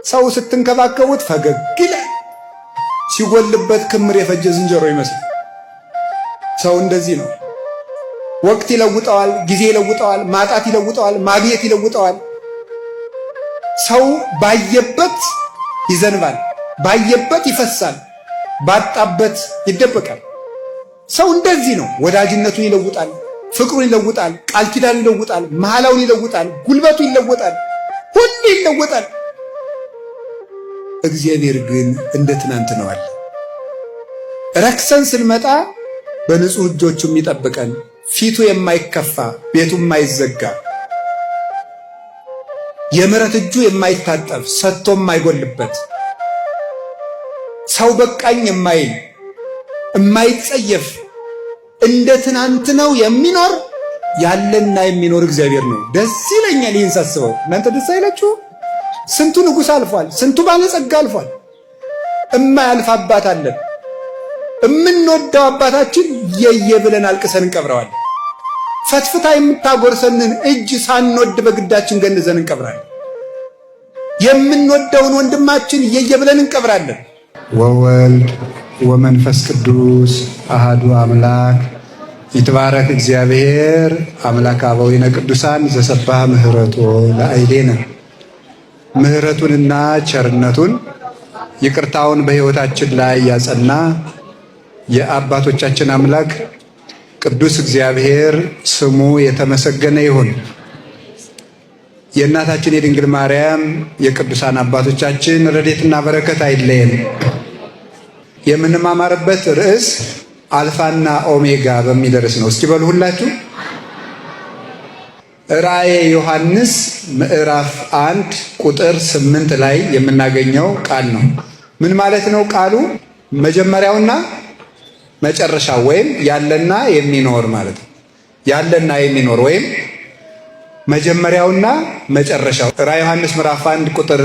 ሰው ስትንከባከቡት ፈገግ ይላል፣ ሲጎልበት ክምር የፈጀ ዝንጀሮ ይመስል። ሰው እንደዚህ ነው። ወቅት ይለውጠዋል፣ ጊዜ ይለውጠዋል፣ ማጣት ይለውጠዋል፣ ማግኘት ይለውጠዋል። ሰው ባየበት ይዘንባል፣ ባየበት ይፈሳል፣ ባጣበት ይደበቃል። ሰው እንደዚህ ነው። ወዳጅነቱን ይለውጣል፣ ፍቅሩን ይለውጣል፣ ቃል ኪዳኑን ይለውጣል፣ መሐላውን ይለውጣል፣ ጉልበቱ ይለወጣል፣ ሁሉ ይለወጣል። እግዚአብሔር ግን እንደ ትናንት ነው አለ። ረክሰን ስንመጣ በንጹህ እጆቹ የሚጠብቀን፣ ፊቱ የማይከፋ፣ ቤቱ የማይዘጋ፣ የምሕረት እጁ የማይታጠፍ፣ ሰጥቶ የማይጎልበት፣ ሰው በቃኝ የማይል፣ የማይጸየፍ፣ እንደ ትናንት ነው የሚኖር ያለና የሚኖር እግዚአብሔር ነው። ደስ ይለኛል ይህን ሳስበው። እናንተ ደስ አይላችሁ? ስንቱ ንጉሥ አልፏል። ስንቱ ባለጸጋ አልፏል። እማያልፍ አባት አለን። እምንወደው አባታችን የየ ብለን አልቅሰን እንቀብረዋለን። ፈትፍታ የምታጎርሰንን እጅ ሳንወድ በግዳችን ገንዘን እንቀብራለን። የምንወደውን ወንድማችን የየ ብለን እንቀብራለን። ወወልድ ወመንፈስ ቅዱስ አሃዱ አምላክ። ይትባረክ እግዚአብሔር አምላክ አበዊነ ቅዱሳን ዘሰባህ ምህረቶ ለአይሌነ። ምህረቱንና ቸርነቱን ይቅርታውን በሕይወታችን ላይ ያጸና የአባቶቻችን አምላክ ቅዱስ እግዚአብሔር ስሙ የተመሰገነ ይሁን። የእናታችን የድንግል ማርያም የቅዱሳን አባቶቻችን ረድኤትና በረከት አይለየን። የምንማማርበት ርዕስ አልፋና ኦሜጋ በሚል ርዕስ ነው። እስኪ በሉ ሁላችሁ። ራእየ ዮሐንስ ምዕራፍ 1 ቁጥር 8 ላይ የምናገኘው ቃል ነው። ምን ማለት ነው ቃሉ? መጀመሪያውና መጨረሻው ወይም ያለና የሚኖር ማለት ነው። ያለና የሚኖር ወይም መጀመሪያውና መጨረሻው። ራእየ ዮሐንስ ምዕራፍ 1 ቁጥር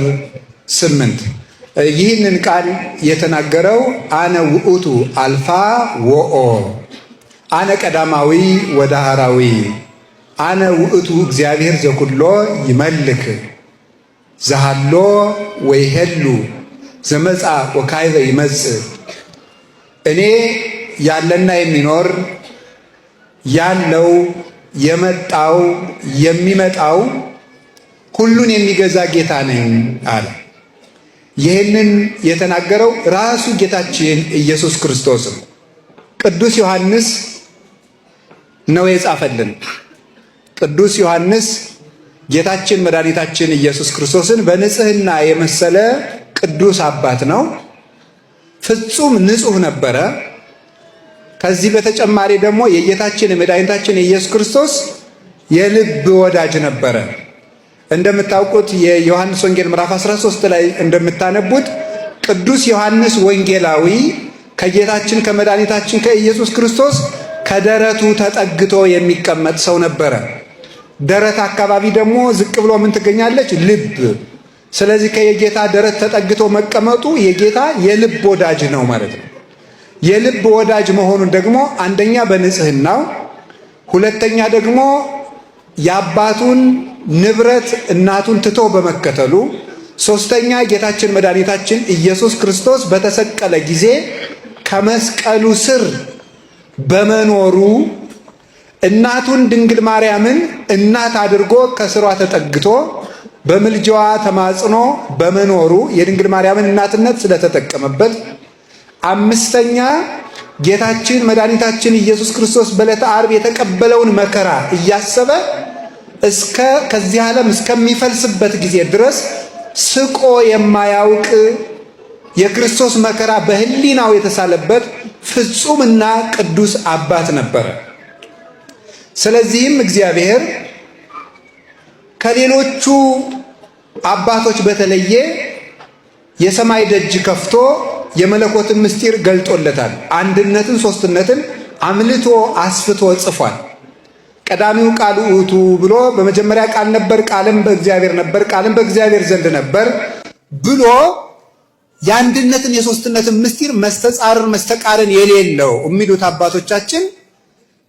8 ይህንን ቃል የተናገረው አነ ውእቱ አልፋ ወኦ፣ አነ ቀዳማዊ ወዳህራዊ፣ አነ ውእቱ እግዚአብሔር ዘኩሎ ይመልክ፣ ዘሃሎ ወይሄሉ፣ ዘመጻ ወካይበ ይመጽእ። እኔ ያለና የሚኖር፣ ያለው፣ የመጣው፣ የሚመጣው፣ ሁሉን የሚገዛ ጌታ ነኝ አለ። ይህንን የተናገረው ራሱ ጌታችን ኢየሱስ ክርስቶስ ነው። ቅዱስ ዮሐንስ ነው የጻፈልን። ቅዱስ ዮሐንስ ጌታችን መድኃኒታችን ኢየሱስ ክርስቶስን በንጽህና የመሰለ ቅዱስ አባት ነው። ፍጹም ንጹሕ ነበረ። ከዚህ በተጨማሪ ደግሞ የጌታችን የመድኃኒታችን የኢየሱስ ክርስቶስ የልብ ወዳጅ ነበረ። እንደምታውቁት የዮሐንስ ወንጌል ምዕራፍ 13 ላይ እንደምታነቡት ቅዱስ ዮሐንስ ወንጌላዊ ከጌታችን ከመድኃኒታችን ከኢየሱስ ክርስቶስ ከደረቱ ተጠግቶ የሚቀመጥ ሰው ነበረ። ደረት አካባቢ ደግሞ ዝቅ ብሎ ምን ትገኛለች? ልብ። ስለዚህ ከየጌታ ደረት ተጠግቶ መቀመጡ የጌታ የልብ ወዳጅ ነው ማለት ነው። የልብ ወዳጅ መሆኑን ደግሞ አንደኛ በንጽህናው፣ ሁለተኛ ደግሞ የአባቱን ንብረት እናቱን ትቶ በመከተሉ፣ ሶስተኛ ጌታችን መድኃኒታችን ኢየሱስ ክርስቶስ በተሰቀለ ጊዜ ከመስቀሉ ስር በመኖሩ፣ እናቱን ድንግል ማርያምን እናት አድርጎ ከስሯ ተጠግቶ በምልጃዋ ተማጽኖ በመኖሩ የድንግል ማርያምን እናትነት ስለተጠቀመበት፣ አምስተኛ ጌታችን መድኃኒታችን ኢየሱስ ክርስቶስ በዕለተ ዓርብ የተቀበለውን መከራ እያሰበ እስከ ከዚህ ዓለም እስከሚፈልስበት ጊዜ ድረስ ስቆ የማያውቅ፣ የክርስቶስ መከራ በሕሊናው የተሳለበት ፍጹምና ቅዱስ አባት ነበረ። ስለዚህም እግዚአብሔር ከሌሎቹ አባቶች በተለየ የሰማይ ደጅ ከፍቶ የመለኮትን ምስጢር ገልጦለታል። አንድነትን፣ ሶስትነትን አምልቶ አስፍቶ ጽፏል። ቀዳሚው ቃል ውእቱ ብሎ በመጀመሪያ ቃል ነበር፣ ቃልም በእግዚአብሔር ነበር፣ ቃልም በእግዚአብሔር ዘንድ ነበር ብሎ የአንድነትን የሶስትነትን ምስጢር መስተጻርር መስተቃርን የሌለው የሚሉት አባቶቻችን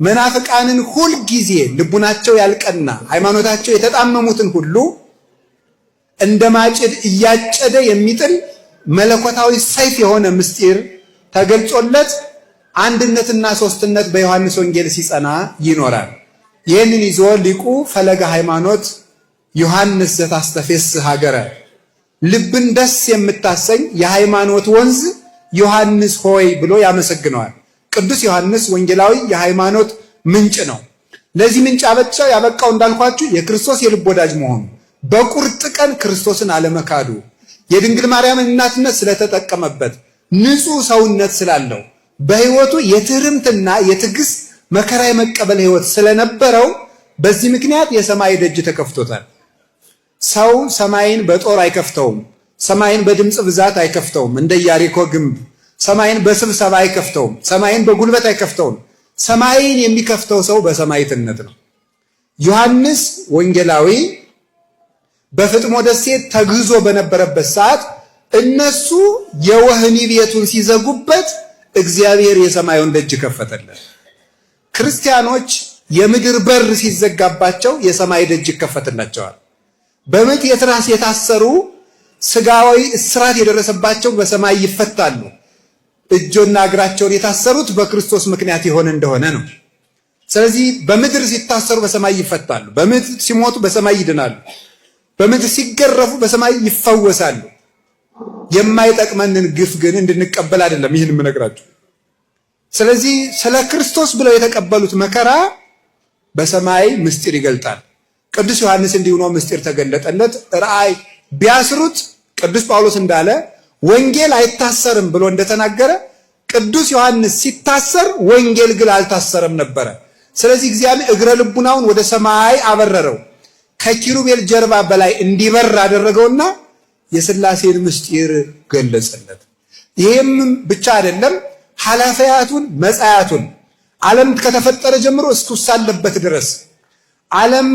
መናፍቃንን ሁል ጊዜ ልቡናቸው ያልቀና፣ ሃይማኖታቸው የተጣመሙትን ሁሉ እንደ ማጭድ እያጨደ የሚጥል መለኮታዊ ሰይፍ የሆነ ምስጢር ተገልጾለት አንድነትና ሶስትነት በዮሐንስ ወንጌል ሲጸና ይኖራል። ይህንን ይዞ ሊቁ ፈለገ ሃይማኖት ዮሐንስ ዘታስተፌስ ሀገረ ልብን ደስ የምታሰኝ የሃይማኖት ወንዝ ዮሐንስ ሆይ ብሎ ያመሰግነዋል። ቅዱስ ዮሐንስ ወንጌላዊ የሃይማኖት ምንጭ ነው። ለዚህ ምንጭ ያበቃው እንዳልኳችሁ የክርስቶስ የልብ ወዳጅ መሆኑ፣ በቁርጥ ቀን ክርስቶስን አለመካዱ፣ የድንግል ማርያምን እናትነት ስለተጠቀመበት፣ ንጹሕ ሰውነት ስላለው፣ በሕይወቱ የትህርምትና የትዕግስት መከራ የመቀበል ሕይወት ስለነበረው በዚህ ምክንያት የሰማይ ደጅ ተከፍቶታል። ሰው ሰማይን በጦር አይከፍተውም። ሰማይን በድምፅ ብዛት አይከፍተውም። እንደ ኢያሪኮ ግንብ ሰማይን በስብሰባ አይከፍተውም። ሰማይን በጉልበት አይከፍተውም። ሰማይን የሚከፍተው ሰው በሰማዕትነት ነው። ዮሐንስ ወንጌላዊ በፍጥሞ ደሴት ተግዞ በነበረበት ሰዓት እነሱ የወህኒ ቤቱን ሲዘጉበት እግዚአብሔር የሰማዩን ደጅ ከፈተለት። ክርስቲያኖች የምድር በር ሲዘጋባቸው የሰማይ ደጅ ይከፈትላቸዋል። በምጥ የትራስ የታሰሩ ስጋዊ እስራት የደረሰባቸው በሰማይ ይፈታሉ። እጆና እግራቸውን የታሰሩት በክርስቶስ ምክንያት የሆነ እንደሆነ ነው። ስለዚህ በምድር ሲታሰሩ በሰማይ ይፈታሉ። በምድር ሲሞቱ በሰማይ ይድናሉ። በምድር ሲገረፉ በሰማይ ይፈወሳሉ። የማይጠቅመንን ግፍ ግን እንድንቀበል አይደለም ይህን የምነግራችሁ። ስለዚህ ስለ ክርስቶስ ብለው የተቀበሉት መከራ በሰማይ ምስጢር ይገልጣል። ቅዱስ ዮሐንስ እንዲሁ ነው ምስጢር ተገለጠለት። ራእይ ቢያስሩት ቅዱስ ጳውሎስ እንዳለ ወንጌል አይታሰርም ብሎ እንደተናገረ ቅዱስ ዮሐንስ ሲታሰር ወንጌል ግን አልታሰረም ነበረ። ስለዚህ እግዚአብሔር እግረ ልቡናውን ወደ ሰማይ አበረረው፣ ከኪሩቤል ጀርባ በላይ እንዲበር አደረገውና የሥላሴን ምስጢር ገለጸለት። ይህም ብቻ አይደለም፣ ኃላፊያቱን መጻያቱን ዓለም ከተፈጠረ ጀምሮ እሱ ሳለበት ድረስ ዓለም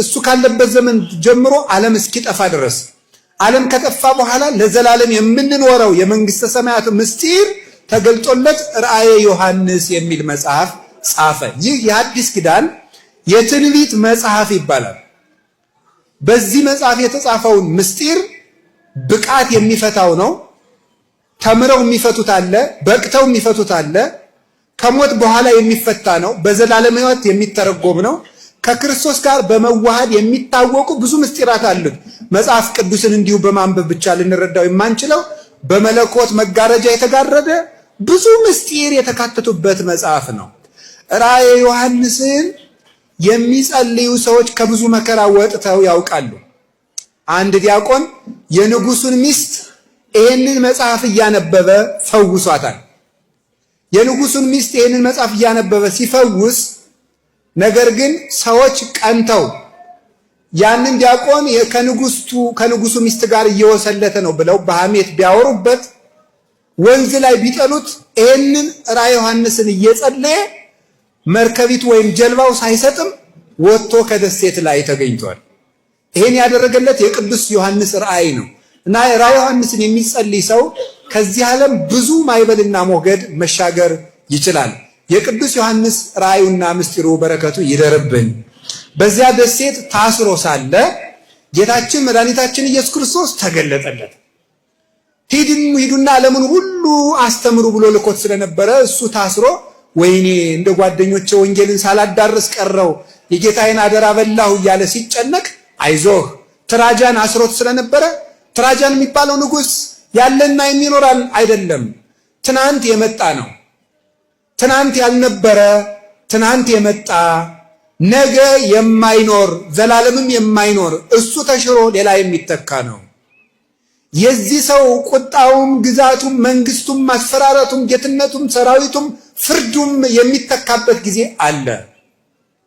እሱ ካለበት ዘመን ጀምሮ ዓለም እስኪጠፋ ድረስ ዓለም ከጠፋ በኋላ ለዘላለም የምንኖረው የመንግስተ ሰማያት ምስጢር ተገልጦለት ራእየ ዮሐንስ የሚል መጽሐፍ ጻፈ። ይህ የአዲስ ኪዳን የትንቢት መጽሐፍ ይባላል። በዚህ መጽሐፍ የተጻፈውን ምስጢር ብቃት የሚፈታው ነው። ተምረው የሚፈቱት አለ፣ በቅተው የሚፈቱት አለ። ከሞት በኋላ የሚፈታ ነው። በዘላለም ሕይወት የሚተረጎም ነው። ከክርስቶስ ጋር በመዋሃድ የሚታወቁ ብዙ ምስጢራት አሉት። መጽሐፍ ቅዱስን እንዲሁ በማንበብ ብቻ ልንረዳው የማንችለው በመለኮት መጋረጃ የተጋረደ ብዙ ምስጢር የተካተቱበት መጽሐፍ ነው። ራእየ ዮሐንስን የሚጸልዩ ሰዎች ከብዙ መከራ ወጥተው ያውቃሉ። አንድ ዲያቆን የንጉሱን ሚስት ይህንን መጽሐፍ እያነበበ ፈውሷታል። የንጉሱን ሚስት ይህንን መጽሐፍ እያነበበ ሲፈውስ ነገር ግን ሰዎች ቀንተው ያንን ዲያቆን ከንጉሱ ሚስት ጋር እየወሰለተ ነው ብለው በሐሜት ቢያወሩበት ወንዝ ላይ ቢጠሉት ይህንን ራእየ ዮሐንስን እየጸለየ መርከቢቱ ወይም ጀልባው ሳይሰጥም ወጥቶ ከደሴት ላይ ተገኝቷል። ይሄን ያደረገለት የቅዱስ ዮሐንስ ራእይ ነው እና ራእየ ዮሐንስን የሚጸልይ ሰው ከዚህ ዓለም ብዙ ማዕበልና ሞገድ መሻገር ይችላል። የቅዱስ ዮሐንስ ራእዩና ምስጢሩ በረከቱ ይደርብን። በዚያ ደሴት ታስሮ ሳለ ጌታችን መድኃኒታችን ኢየሱስ ክርስቶስ ተገለጠለት። ሂዱና ዓለምን ሁሉ አስተምሩ ብሎ ልኮት ስለነበረ እሱ ታስሮ ወይኔ እንደ ጓደኞቼ ወንጌልን ሳላዳርስ ቀረው የጌታዬን አደራ በላሁ እያለ ሲጨነቅ አይዞህ ትራጃን አስሮት ስለነበረ ትራጃን የሚባለው ንጉሥ ያለና የሚኖራል አይደለም፣ ትናንት የመጣ ነው። ትናንት ያልነበረ ትናንት የመጣ ነገ የማይኖር ዘላለምም የማይኖር እሱ ተሽሮ ሌላ የሚተካ ነው። የዚህ ሰው ቁጣውም ግዛቱም መንግስቱም ማስፈራረቱም ጌትነቱም ሰራዊቱም ፍርዱም የሚተካበት ጊዜ አለ፣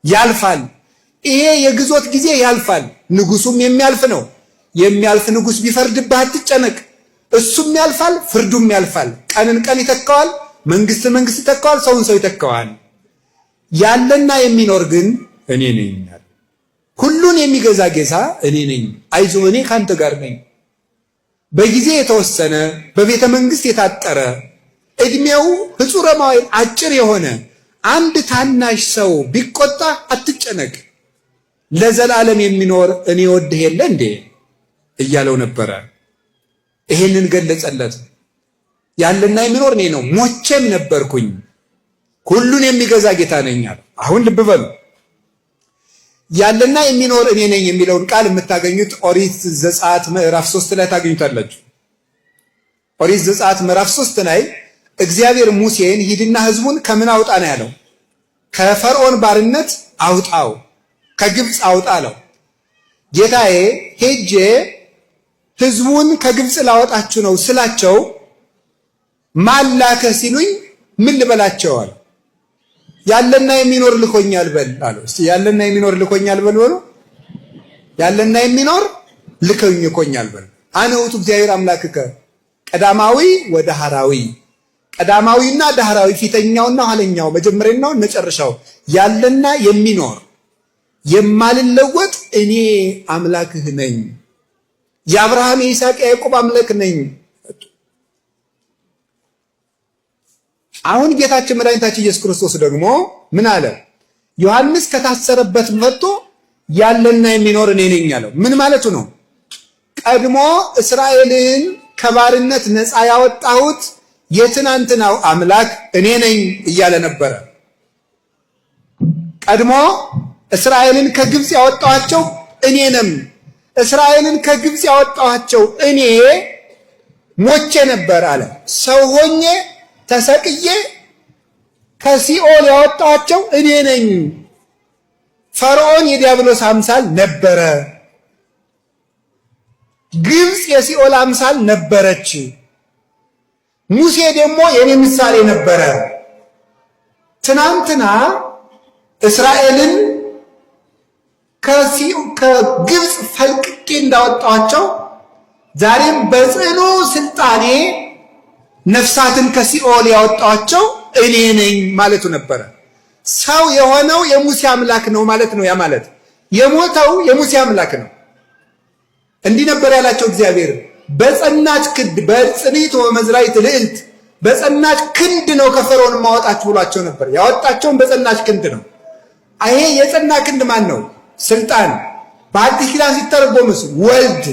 ያልፋል። ይሄ የግዞት ጊዜ ያልፋል። ንጉሱም የሚያልፍ ነው። የሚያልፍ ንጉስ ቢፈርድብህ አትጨነቅ። እሱም ያልፋል፣ ፍርዱም ያልፋል። ቀንን ቀን ይተካዋል፣ መንግስትን መንግስት ይተካዋል፣ ሰውን ሰው ይተካዋል። ያለና የሚኖር ግን እኔ ነኝ። ሁሉን የሚገዛ ጌታ እኔ ነኝ። አይዞህ እኔ ካንተ ጋር ነኝ። በጊዜ የተወሰነ በቤተ መንግስት የታጠረ እድሜው ህጹረ መዋዕል አጭር የሆነ አንድ ታናሽ ሰው ቢቆጣ አትጨነቅ። ለዘላለም የሚኖር እኔ ወድህ የለ እንዴ? እያለው ነበረ። ይሄንን ገለጸለት። ያለና የሚኖር እኔ ነው፣ ሞቼም ነበርኩኝ፣ ሁሉን የሚገዛ ጌታ ነኝ አለ። አሁን ልብ በሉ። ያለና የሚኖር እኔ ነኝ የሚለውን ቃል የምታገኙት ኦሪት ዘጸአት ምዕራፍ 3 ላይ ታገኙታላችሁ። ኦሪት ዘጸአት ምዕራፍ 3 ላይ እግዚአብሔር ሙሴን ሂድና ሕዝቡን ከምን አውጣ ነው ያለው? ከፈርዖን ባርነት አውጣው፣ ከግብፅ አውጣ አለው። ጌታዬ ሄጄ ሕዝቡን ከግብፅ ላወጣችሁ ነው ስላቸው ማን ላከህ ሲሉኝ ምን ልበላቸው አለ። ያለና የሚኖር ልኮኛል በል አለው። እስቲ ያለና የሚኖር ልኮኛል በል በሉ። ያለና የሚኖር ልኮኛል በል። አነ ውእቱ እግዚአብሔር አምላክከ ቀዳማዊ ወዳህራዊ፣ ቀዳማዊና ዳህራዊ፣ ፊተኛውና ኋለኛው፣ መጀመሪያውና መጨረሻው፣ ያለና የሚኖር የማልለወጥ እኔ አምላክህ ነኝ። የአብርሃም የይስሐቅ የያዕቆብ አምላክ ነኝ። አሁን ጌታችን መድኃኒታችን ኢየሱስ ክርስቶስ ደግሞ ምን አለ? ዮሐንስ ከታሰረበት መጥቶ ያለና የሚኖር እኔ ነኝ አለው። ምን ማለቱ ነው? ቀድሞ እስራኤልን ከባርነት ነፃ ያወጣሁት የትናንትናው አምላክ እኔ ነኝ እያለ ነበረ። ቀድሞ እስራኤልን ከግብፅ ያወጣኋቸው እኔ ነም። እስራኤልን ከግብፅ ያወጣኋቸው እኔ ሞቼ ነበር አለ። ሰው ሆኜ ተሰቅዬ ከሲኦል ያወጣኋቸው እኔ ነኝ። ፈርዖን የዲያብሎስ አምሳል ነበረ። ግብፅ የሲኦል አምሳል ነበረች። ሙሴ ደግሞ የኔ ምሳሌ ነበረ። ትናንትና እስራኤልን ከግብፅ ፈልቅቄ እንዳወጣኋቸው ዛሬም በጽኑ ስልጣኔ ነፍሳትን ከሲኦል ያወጣኋቸው እኔ ነኝ ማለቱ ነበረ። ሰው የሆነው የሙሴ አምላክ ነው ማለት ነው። ያ ማለት የሞተው የሙሴ አምላክ ነው። እንዲህ ነበር ያላቸው እግዚአብሔር በጸናች ክንድ በጽኒት ወመዝራይት ልዕልት በጸናች ክንድ ነው ከፈርዖን ማወጣችሁ ብሏቸው ነበር። ያወጣቸውን በጸናች ክንድ ነው። ይሄ የጸና ክንድ ማን ነው? ስልጣን። በአዲስ ኪዳን ሲተረጎምስ ወልድ።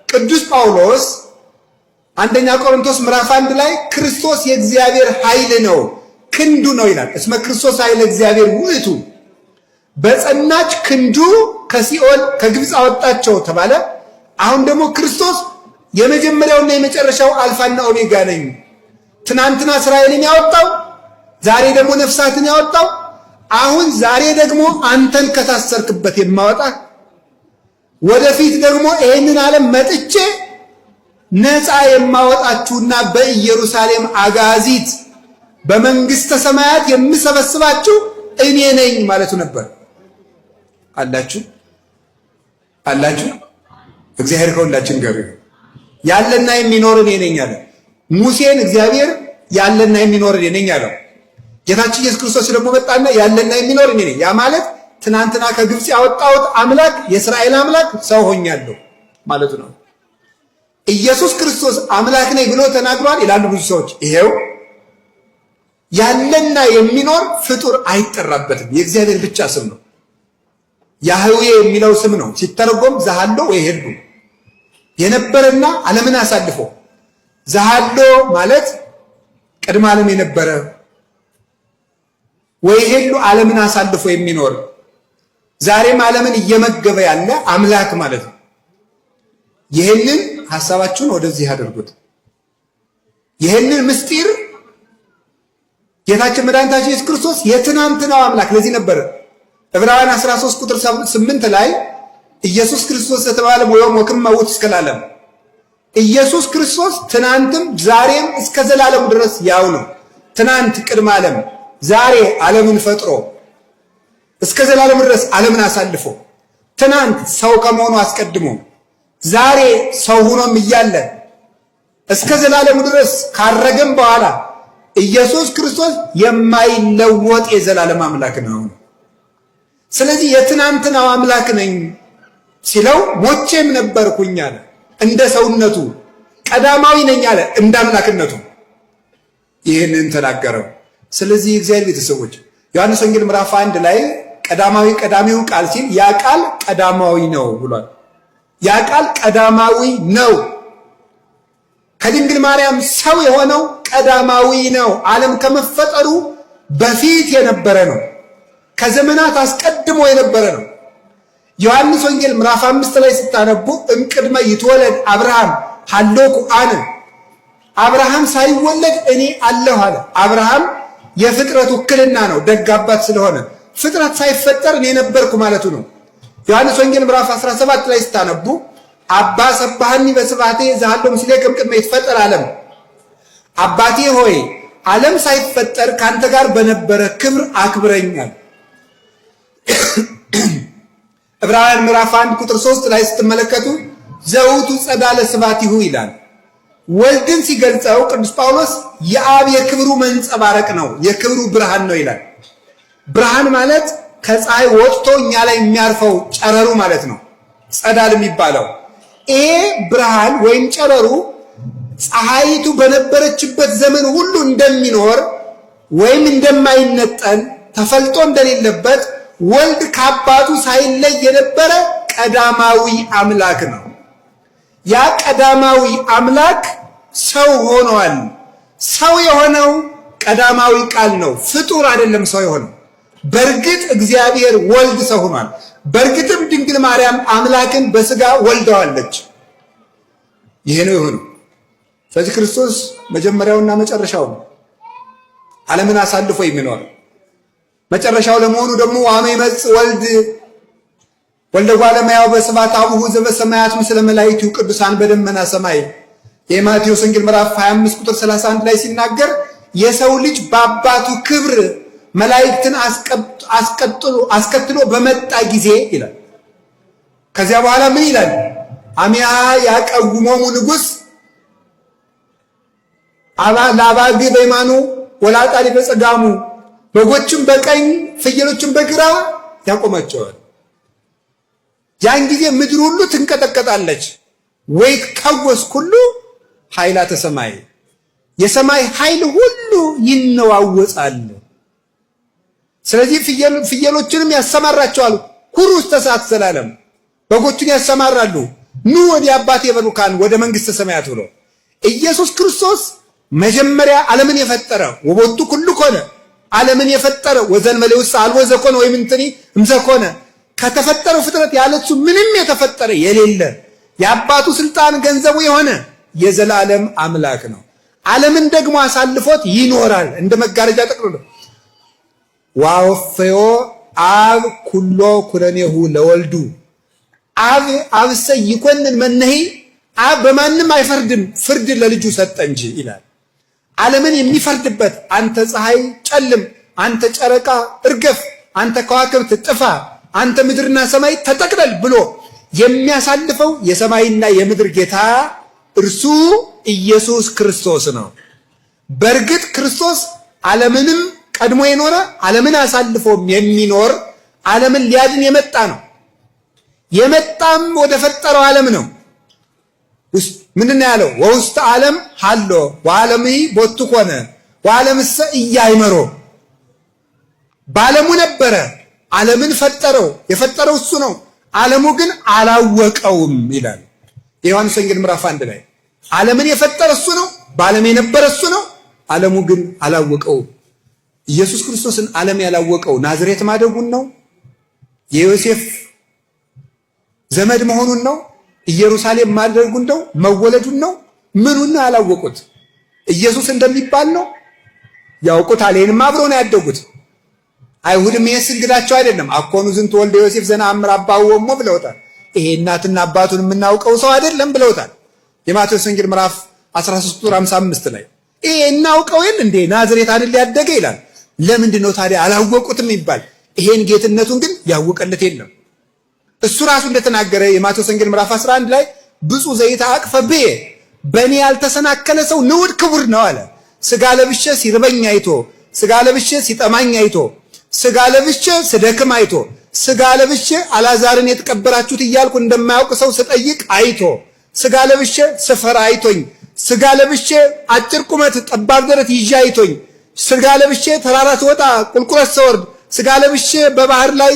ቅዱስ ጳውሎስ አንደኛ ቆሮንቶስ ምዕራፍ 1 ላይ ክርስቶስ የእግዚአብሔር ኃይል ነው ክንዱ ነው ይላል። እስመ ክርስቶስ ኃይለ እግዚአብሔር ውእቱ፣ በጸናች ክንዱ ከሲኦል ከግብፅ አወጣቸው ተባለ። አሁን ደግሞ ክርስቶስ የመጀመሪያውና የመጨረሻው አልፋና ኦሜጋ ነኝ። ትናንትና እስራኤልን ያወጣው፣ ዛሬ ደግሞ ነፍሳትን ያወጣው፣ አሁን ዛሬ ደግሞ አንተን ከታሰርክበት የማወጣ፣ ወደፊት ደግሞ ይህንን ዓለም መጥቼ ነፃ የማወጣችሁና በኢየሩሳሌም አጋዚት በመንግስተ ሰማያት የምሰበስባችሁ እኔ ነኝ ማለቱ ነበር። አላችሁ አላችሁ። እግዚአብሔር ከሁላችን ጋር ይሁን። ያለና የሚኖር እኔ ነኝ አለ። ሙሴን እግዚአብሔር ያለና የሚኖር እኔ ነኝ አለው። ጌታችን ኢየሱስ ክርስቶስ ደግሞ መጣና ያለና የሚኖር እኔ ነኝ። ያ ማለት ትናንትና ከግብፅ ያወጣሁት አምላክ የእስራኤል አምላክ ሰው ሆኛለሁ ማለቱ ነው። ኢየሱስ ክርስቶስ አምላክ ነኝ ብሎ ተናግሯል ይላሉ ብዙ ሰዎች። ይሄው ያለና የሚኖር ፍጡር አይጠራበትም። የእግዚአብሔር ብቻ ስም ነው። ያህዌ የሚለው ስም ነው ሲተረጎም ዘሃሎ ወይ ሄሉ የነበረና ዓለምን አሳልፎ፣ ዘሃሎ ማለት ቅድመ ዓለም የነበረ፣ ወይ ሄሉ ዓለምን አሳልፎ የሚኖር፣ ዛሬም ዓለምን እየመገበ ያለ አምላክ ማለት ነው። ይህንን ሐሳባችሁን ወደዚህ አድርጉት። ይህንን ምስጢር ጌታችን መድኃኒታችን ኢየሱስ ክርስቶስ የትናንትናው አምላክ ለዚህ ነበር ዕብራውያን 13 ቁጥር 8 ላይ ኢየሱስ ክርስቶስ የተባለ ወዮም ወክመ ውእቱ እስከ ለዓለም፣ ኢየሱስ ክርስቶስ ትናንትም ዛሬም እስከ ዘላለሙ ድረስ ያው ነው። ትናንት ቅድመ ዓለም፣ ዛሬ ዓለምን ፈጥሮ እስከ ዘላለሙ ድረስ ዓለምን አሳልፎ፣ ትናንት ሰው ከመሆኑ አስቀድሞ፣ ዛሬ ሰው ሆኖም እያለ እስከ ዘላለሙ ድረስ ካረገም በኋላ ኢየሱስ ክርስቶስ የማይለወጥ የዘላለም አምላክ ነው። ስለዚህ የትናንትናው አምላክ ነኝ ሲለው ሞቼም ነበርኩኝ አለ። እንደ ሰውነቱ ቀዳማዊ ነኝ አለ፣ እንደ አምላክነቱ ይህንን ተናገረው። ስለዚህ የእግዚአብሔር ቤተሰቦች ዮሐንስ ወንጌል ምዕራፍ 1 ላይ ቀዳማዊ ቀዳሚው ቃል ሲል ያ ቃል ቀዳማዊ ነው ብሏል። ያ ቃል ቀዳማዊ ነው። ከድንግል ማርያም ሰው የሆነው ቀዳማዊ ነው። ዓለም ከመፈጠሩ በፊት የነበረ ነው። ከዘመናት አስቀድሞ የነበረ ነው። ዮሐንስ ወንጌል ምዕራፍ 5 ላይ ስታነቡ እምቅድመ ይትወለድ አብርሃም ሀሎኩ አነ፣ አብርሃም ሳይወለድ እኔ አለሁ አለ። አብርሃም የፍጥረት ውክልና ነው፣ ደግ አባት ስለሆነ ፍጥረት ሳይፈጠር እኔ ነበርኩ ማለቱ ነው። ዮሐንስ ወንጌል ምዕራፍ 17 ላይ ስታነቡ አባ ሰባሃኒ በስብሐቴ ዘሀሎ ምስሌከ እምቅድመ ይትፈጠር ዓለም፣ አባቴ ሆይ ዓለም ሳይፈጠር ካንተ ጋር በነበረ ክብር አክብረኛል። ዕብራውያን ምዕራፍ 1 ቁጥር 3 ላይ ስትመለከቱ ዘውቱ ጸዳለ ስብሐቲሁ ይላል። ወልድን ሲገልጸው ቅዱስ ጳውሎስ የአብ የክብሩ መንጸባረቅ ነው፣ የክብሩ ብርሃን ነው ይላል። ብርሃን ማለት ከፀሐይ ወጥቶ እኛ ላይ የሚያርፈው ጨረሩ ማለት ነው፣ ጸዳል የሚባለው ይሄ ብርሃን ወይም ጨረሩ ፀሐይቱ በነበረችበት ዘመን ሁሉ እንደሚኖር ወይም እንደማይነጠል ተፈልጦ እንደሌለበት ወልድ ከአባቱ ሳይለይ የነበረ ቀዳማዊ አምላክ ነው። ያ ቀዳማዊ አምላክ ሰው ሆኗል። ሰው የሆነው ቀዳማዊ ቃል ነው፣ ፍጡር አይደለም። ሰው የሆነው በእርግጥ እግዚአብሔር ወልድ ሰው ሆኗል። በእርግጥም ድንግል ማርያም አምላክን በስጋ ወልደዋለች። ይሄ ነው የሆነው። ስለዚህ ክርስቶስ መጀመሪያውና መጨረሻው ነው። ዓለምን አሳልፎ የሚኖር መጨረሻው ለመሆኑ ደግሞ ዋመ ይመጽእ ወልድ ወልደ እጓለ እመሕያው በስብሐት አቡሁ ዘበሰማያት ምስለ መላእክቱ ቅዱሳን በደመና ሰማይ። የማቴዎስ ወንጌል ምዕራፍ 25 ቁጥር 31 ላይ ሲናገር የሰው ልጅ በአባቱ ክብር መላእክትን አስከትሎ በመጣ ጊዜ ይላል። ከዚያ በኋላ ምን ይላል? አሚያ ያቀውሞሙ ንጉሥ ለአባግ በየማኑ ወለአጣሪ በጸጋሙ፣ በጎችም በቀኝ ፍየሎችም በግራ ያቆማቸዋል። ያን ጊዜ ምድር ሁሉ ትንቀጠቀጣለች። ወይትከወስ ኩሉ ኃይላተ ሰማይ፣ የሰማይ ኃይል ሁሉ ይነዋወጻል። ስለዚህ ፍየሎችንም ያሰማራቸዋል። ኩሩ ውስተ እሳት ዘላለም፣ በጎቹን ያሰማራሉ። ኑ ወደ አባቴ በሩካን ወደ መንግሥተ ሰማያት ብሎ ኢየሱስ ክርስቶስ መጀመሪያ ዓለምን የፈጠረ ወቦቱ ኩሉ ኮነ፣ ዓለምን የፈጠረ ወዘእንበሌ ውስጥ አልቦ ዘኮነ ወይም እንትኒ እምዘኮነ፣ ከተፈጠረው ፍጥረት ያለሱ ምንም የተፈጠረ የሌለ የአባቱ ስልጣን ገንዘቡ የሆነ የዘላለም አምላክ ነው። ዓለምን ደግሞ አሳልፎት ይኖራል እንደ መጋረጃ ጠቅልሎ። ዋወፈዮ አብ ኩሎ ኩለኔሁ ለወልዱ፣ አብ አብሰ ይኮንን መነሂ፣ አብ በማንም አይፈርድም ፍርድ ለልጁ ሰጠ እንጂ ይላል። ዓለምን የሚፈርድበት አንተ ፀሐይ ጨልም፣ አንተ ጨረቃ እርገፍ፣ አንተ ከዋክብት ጥፋ፣ አንተ ምድርና ሰማይ ተጠቅለል ብሎ የሚያሳልፈው የሰማይና የምድር ጌታ እርሱ ኢየሱስ ክርስቶስ ነው። በእርግጥ ክርስቶስ ዓለምንም ቀድሞ የኖረ ዓለምን አሳልፎም የሚኖር ዓለምን ሊያድን የመጣ ነው። የመጣም ወደ ፈጠረው ዓለም ነው። ምንድን ነው ያለው? ወውስተ ዓለም ሀሎ ወዓለምሂ ቦቱ ኮነ ወዓለምሰ ኢያእመሮ። በዓለሙ ነበረ፣ ዓለምን ፈጠረው፣ የፈጠረው እሱ ነው። ዓለሙ ግን አላወቀውም ይላል የዮሐንስ ወንጌል ምዕራፍ 1 ላይ። ዓለምን የፈጠረ እሱ ነው፣ በዓለም የነበረ እሱ ነው። ዓለሙ ግን አላወቀውም። ኢየሱስ ክርስቶስን ዓለም ያላወቀው ናዝሬት ማደጉን ነው? የዮሴፍ ዘመድ መሆኑን ነው? ኢየሩሳሌም ማደጉን ነው? መወለዱን ነው? ምኑን ነው ያላወቁት? ኢየሱስ እንደሚባል ነው ያውቁታል። ይሄንም አብረው ነው ያደጉት። አይሁድም ይሄስ እንግዳቸው አይደለም። አኮኑ ዝንቱ ወልደ ዮሴፍ ዘነአምር አባሁ ወእሞ ብለውታል። ይሄ እናትና አባቱን የምናውቀው ሰው አይደለም ብለውታል። የማቴዎስ ወንጌል ምዕራፍ 13 ቁጥር 55 ላይ ይሄ እናውቀው የለ እንዴ ናዝሬት አይደል ያደገ ይላል። ለምንድን ነው ታዲያ አላወቁትም ይባል? ይሄን ጌትነቱን ግን ያወቀለት የለም። እሱ ራሱ እንደተናገረ የማቴዎስ ወንጌል ምዕራፍ 11 ላይ ብፁዕ ዘኢተአቅፈ ብየ፣ በእኔ ያልተሰናከለ ሰው ንዑድ ክቡር ነው አለ። ስጋ ለብሼ ሲርበኝ አይቶ፣ ስጋ ለብሼ ሲጠማኝ አይቶ፣ ስጋ ለብሼ ስደክም አይቶ፣ ስጋ ለብሼ አላዛርን የተቀበራችሁት እያልኩ እንደማያውቅ ሰው ስጠይቅ አይቶ፣ ስጋ ለብሼ ስፈራ አይቶኝ፣ ስጋ ለብሼ አጭር ቁመት ጠባብ ደረት ይዤ አይቶኝ፣ ስጋ ለብሼ ተራራ ስወጣ ቁልቁለት ስወርድ፣ ስጋ ለብሼ በባህር ላይ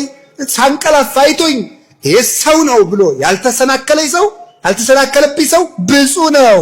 ሳንቀላፋ አይቶኝ፣ ይሄ ሰው ነው ብሎ ያልተሰናከለኝ ሰው ያልተሰናከለብኝ ሰው ብፁዕ ነው።